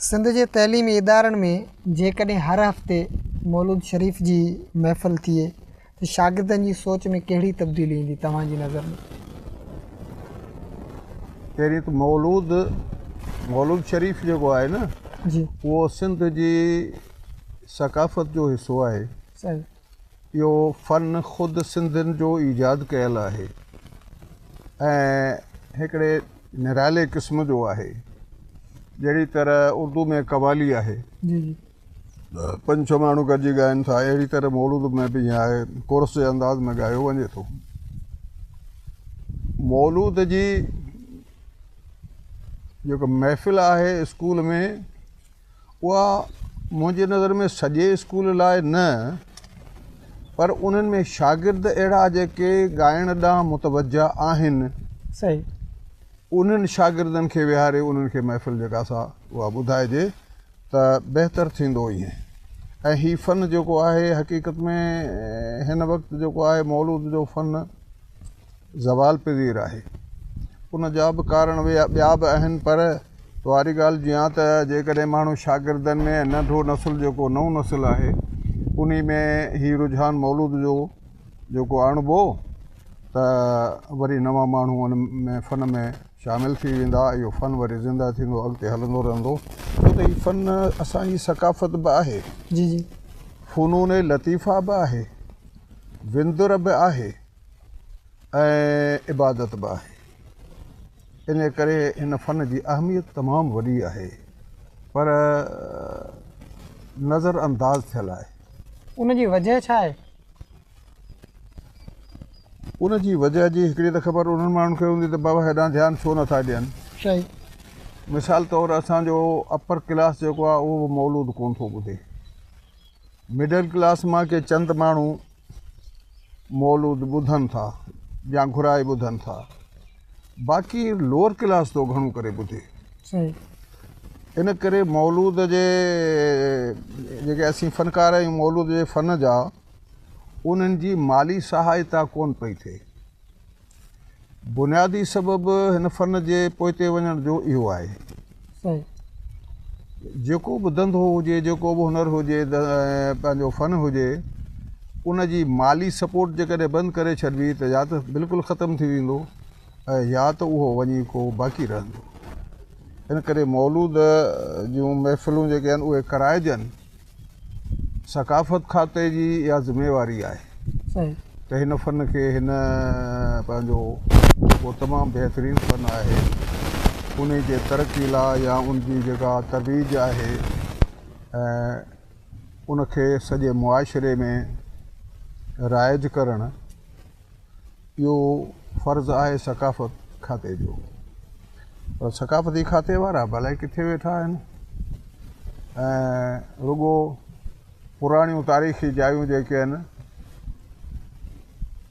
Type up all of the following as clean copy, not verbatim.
سنڌ جي تعليمي ادارن ۾ جيڪڏهن هر هفتي مولود شريف جي محفل ٿئي ته شاگردن جي سوچ ۾ ڪهڙي تبديلي ايندي توهان جي نظر ۾؟ پهرين ته مولود مولود شريف جيڪو آهي نه جي اهو سنڌ جي ثقافت جو حصو آهي. صحيح. اهو فن خود سنڌين جو ايجاد ڪيل آهي ۽ هڪڙي نرالي قسم جو آهي. جهڙي طرح اردو ۾ قوالي آهي. جي جي. پنج ڇهه ماڻهو گڏجي ڳائن ٿا اهڙي طرح مولود ۾ به ائين آهي ڪورس جي انداز ۾ ڳايو وڃي ٿو. مولود جي جيڪا محفل آهي اسڪول ۾ اها منهنجي نظر ۾ سڄي اسڪول لاء نه پر انهن ۾ شاگرد اهڙا جيڪي ڳائڻ ڏانهن متوجه آهن. صحيح. انهن شاگردن کي ويهاري انهن کي محفل جيڪا سا اها ٻڌائجي ته بهتر ٿيندو ائين ۽ هي فن جيڪو آهي حقيقت ۾ هن وقت جيڪو آهي مولود جو فن زوال پذير آهي ان جا به ڪارڻ ٻيا به آهن پر تو واري ڳالهه جيان ته جيڪڏهن ماڻهو شاگردن ۾ ننڍو نسل جيڪو نئون نسل آهي انهي ۾ هي رجحان مولود جو جيڪو آڻبو ته وري نوان ماڻهو ان ۾ فن ۾ شامل ٿي ويندا اهو فن وري زنده ٿيندو اڳتي هلندو رهندو ڇو ته هي فن اسان جي ثقافت به آهي جي جي فنون لطيفه به آهي وندر به آهي ۽ عبادت به آهي ان ڪري هن فن جي اهميت تمام وڏي آهي پر نظر انداز ٿيل آهي. ان جي وجه ڇا آهي؟ ان جي وجه جي هڪڙي ته خبر انهن ماڻهن کي هوندي ته بابا هيڏانهن ڌيان ڇو نٿا ڏين. صحيح. مثال طور اسان جو اپر ڪلاس جيڪو آهي اهو به مولود ڪونه ٿو ٻڌي. مڊل ڪلاس مان ڪي چند ماڻهو مولود ٻڌن ٿا يا گهرائي ٻڌن ٿا. باقي لوئر ڪلاس ٿو گهڻو ڪري ٻڌي. صحيح. ان ڪري مولود جي جيڪي اسين فنڪار آهيون مولود جي فن جا انهن جي مالي سهائتا ڪونه پئي ٿئي. بنيادي سبب هن فن جي پوئتي وڃڻ جو اهو آهي. صحيح. جيڪو به ڌنڌو هجي جيڪو به هنر هجي پنهنجو فن هجي ان جي مالي سپورٽ جيڪڏهن بند ڪري ڇڏبي ته يا ته بلڪل ختم ٿي ويندو ۽ يا ته اهو وڃي ڪو باقي رهندو. ان ڪري مولود جون محفلون جيڪي آهن اهي ڪرائجن. ثقافت کاتي جي اها ذميواري آهي ته هن فن کي هن پنهنجو جيڪو تمام بهترين فن آهي ان جي ترقي لاء يا ان جي جيڪا ترويج آهي ان کي سڄي معاشري ۾ رائج ڪرڻ اهو فرض آهي ثقافت کاتي جو پر ثقافتي کاتي وارا به الائي ڪٿي ويٺا آهن ۽ رڳو پراڻيون تاريخي جايون جيڪي آهن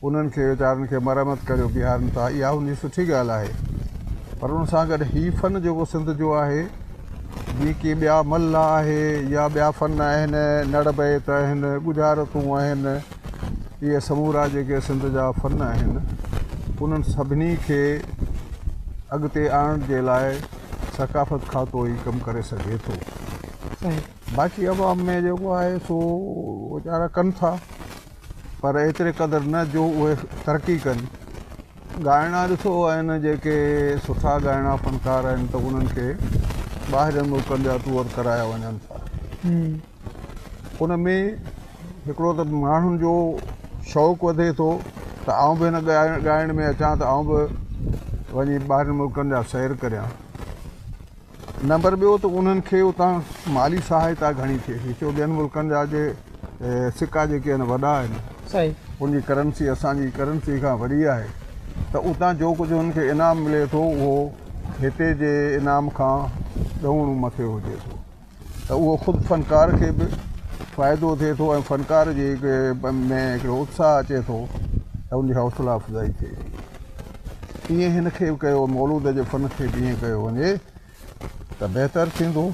انهن کي ويچارن کي مرمت ڪريو بيهارن ٿا اها ان جي سٺي ڳالهه آهي پر ان سان گڏ هي فن جيڪو سنڌ جو آهي جيئن ڪي ٻيا ملهه آهي يا ٻيا فن آهن نڙ بيت آهن ڳجهارتون آهن اهي سمورا جيڪي سنڌ جا فن آهن انهن سڀني کي اڳتي آڻڻ جي لاء ثقافت کاتو ئي ڪم ڪري سگهي ٿو. باقي عوام ۾ جيڪو آهي سو ويچارا ڪن ٿا پر ايتري قدر نه جو اهي ترقي ڪن. ڳائڻا ڏسو آهن جيڪي سٺا ڳائڻا فنڪار آهن ته انهن کي ٻاهرين ملڪن جا ٽوئر ڪرايا وڃن ٿا. ان ۾ هڪڙو ته ماڻهن جو شوق وڌي ٿو ته آئون به هن ڳائڻ ۾ اچان ته آئون به وڃي ٻاهرين ملڪن جا سير ڪريان. نمبر ٻيو ته انهن کي اتان مالي سهائتا گهڻي ٿئي ٿي ڇو ٻين ملڪن جا جي سڪا جيڪي آهن وڏا آهن ان جي ڪرنسي اسان جي ڪرنسي کان وڏي آهي ته اتان جو ڪجهه انهن کي انعام ملي ٿو اهو هتي جي انعام کان ڏهوڻو مٿي هجي ٿو. ته اهو خود فنڪار کي به فائدو ٿئي ٿو ۽ فنڪار جي ۾ هڪڙو اتساهه اچي ٿو ته ان جي حوصلا افزائي ٿئي ٿي. ائين هن کي به ڪيو مولود جي فن کي به ائين ڪيو وڃي ته بهتر ٿيندو.